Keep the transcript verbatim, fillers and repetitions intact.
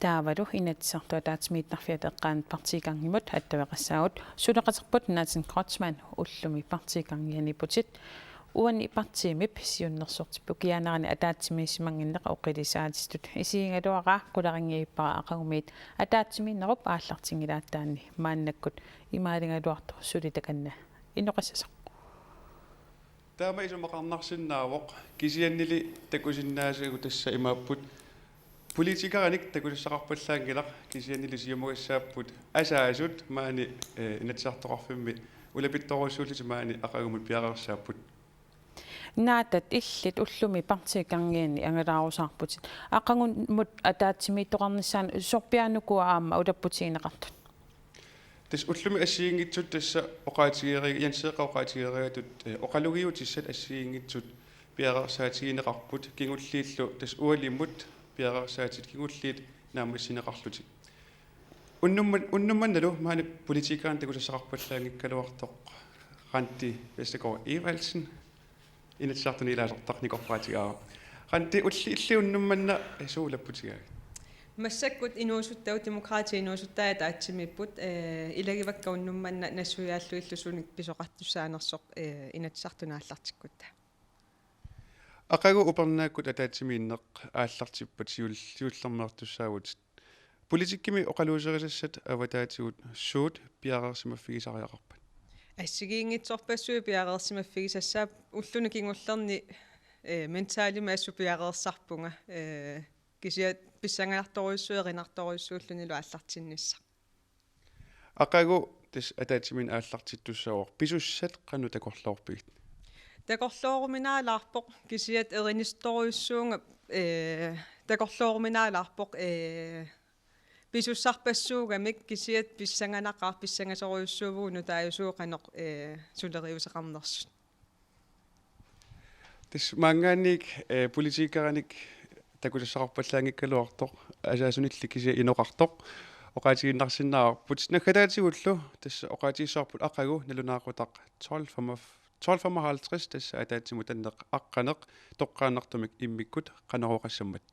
Taavalu Inatsisartut ataatsimiittarfiata eqqaanut partiikanngimut attaveqassaagut. Suleqaterput Nathan Kreutzmann, ullumi partiikannginiipputit. Uani partiimip siunnersortip ukiaanerani ataatsimiissimannginneq oqilisaatitut. Isigigaluara qularinngivippara aqagumiit ataatsimiinnerup aallartinngilaataanni, maannakkut imaaligaluartoq suli takanna inoqassasoq. Taama isumaqarnarsinnaavoq, kisiannili takusinnaasagut tassa imaapput: Politikerinik takusassaqarpallaanngilaq, kisiannili siumukassaapput asaasut maani, eh, Inatsisartoqarfimmi ulapittorujussuullutik maani aqagumut piareersaapput. Naataat, illit ullumi partiikanngini angalaarusaarputit. Aqagumut ataatsimiittoqarnissaanut sorpiaanukua aamma ulapputigineqartut? Tassa ullumi assigiinngitsut tassa oqaatigeri-, Jens Eeqqap oqaatigerigatut, eh, oqalugiutissat assigiinngitsut piareersaatigineqarput, kingulliillu tassa ualimut piareersaatit kingulliit naammassineqarlutik. Unnumman-, unnummannalu maani politikerinik takusassaqarpallaanngikkaluartoq Randi Vestergaard Evaldsen, Inatsisartuni ilaasortaq, nikorpaatigaaru. Randi, ulli-, illit unnummanna suut ulapputigaagit? Massakkut inuusuttagut, Demokraatit inuusuttai ataatsimiipput, eh, ilagivakka unnummanna nassuiaallugillu suunik pisoqartussaanersoq, eh, Inatsisartuni aallartikkutta. Aqagu upernaakkut ataatsimiinneq aallartippat siul-, siullermeertussaavutit. Politikkimi oqaluuserisassat avataatigut suut piareersimaffigisariaqarpat? Assigiinngitsorpassuit piareersimaffigisassat, ulluni kingullerni, eh, mentalimik assut piareersarpunga, eh, kisianni pissanganartorujussuuvoq erinartorujussuullunilu aallartinnissaq. Aqagu tassa ataatsimiinneq aallartittussaavoq, pisussat qanoq takorloorpigit? Takorlooruminaalaarpoq, kisianni erinistorujussuunga, eh, takorlooruminaalaarpoq, eh, pisussarpassuugamik, kisianni pissanganaqaaq, pissangasorujussuuvugut nutaajusugut qanoq, eh, suleriuseqarnersut. Tassa maanngaanniit, eh, politikerinik takusassaqarpallaanngikkaluartoq, asaasunilli kisiat inoqartoq, oqaatigiinnarsinnaavarput. Naggataatigullu tassa oqaatigissavarput aqagu nalunaaqutaq tolv femoghalvtreds, tassa ataatsimut tanneq aqqaneq, toqqaannartumik immikkut Qanorooqassammat.